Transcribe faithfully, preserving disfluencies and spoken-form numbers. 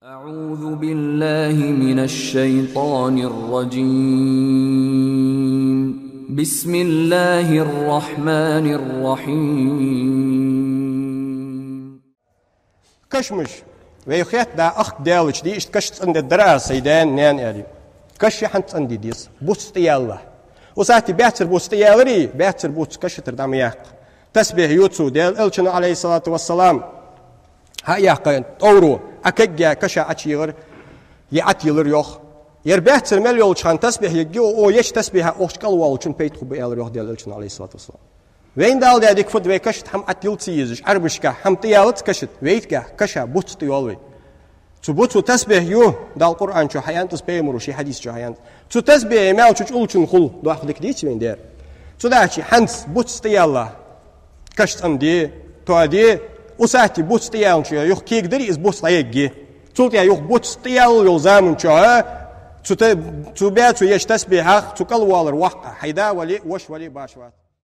أعوذ بالله من الشيطان الرجيم. بسم الله الرحمن الرحيم. Кашамаш. Вай хетта да ахк даьлча ди, иштта каш цӀенде дар аз сай даьна, наьна аьле. Каш хӀанз цӀенде деза. Буц тӀаяьлча. Укх сахьате баьццара буц тӀаяьлча, баьццара буц каша тӀара дӀа ма яккха. Тасбихь ю цо, Даьла Элчано, Ӏалайхи ссалату вассалам, хьаяьккха тӀовра, Ӏа кагга каша ӀочуйигӀар, е Ӏотилар йоах. Ер баьццара мел йолча хана тасбихь ергья, о, еча тасбихьа укх чу кӀалволчун пайда хургба аьлар йоах Даьла Элчано, Ӏалайхи ссалату вассалам. Вайна Дала даь дика фуд, вай кашта хӀама Ӏотилла ца езаш, Ӏарбашка хӀама тӀаялац кашта, вайга каша буц тӀайоал вай. Цу буцо тасбихь ю, Дала Къуръан чу хьааьннад из, пайхамаро ший хьадис чу хьааьннад. Цу тасбихьа маьл чу чӀулчун хул, доккха дика дийца вайна дер. Цудухьа хӀанз буц тӀаялча, каш цӀенде, тоаде, укх сахьате буц тӀаяьлча юха кегадари из буц дӀаергья. Цул тӀехьа юха буц тӀаялла йолча заман чухь, цу та-, цу баьццо еча тасбихьах цу кӀалволар воккха, хьай да вале, воша вале башха вац.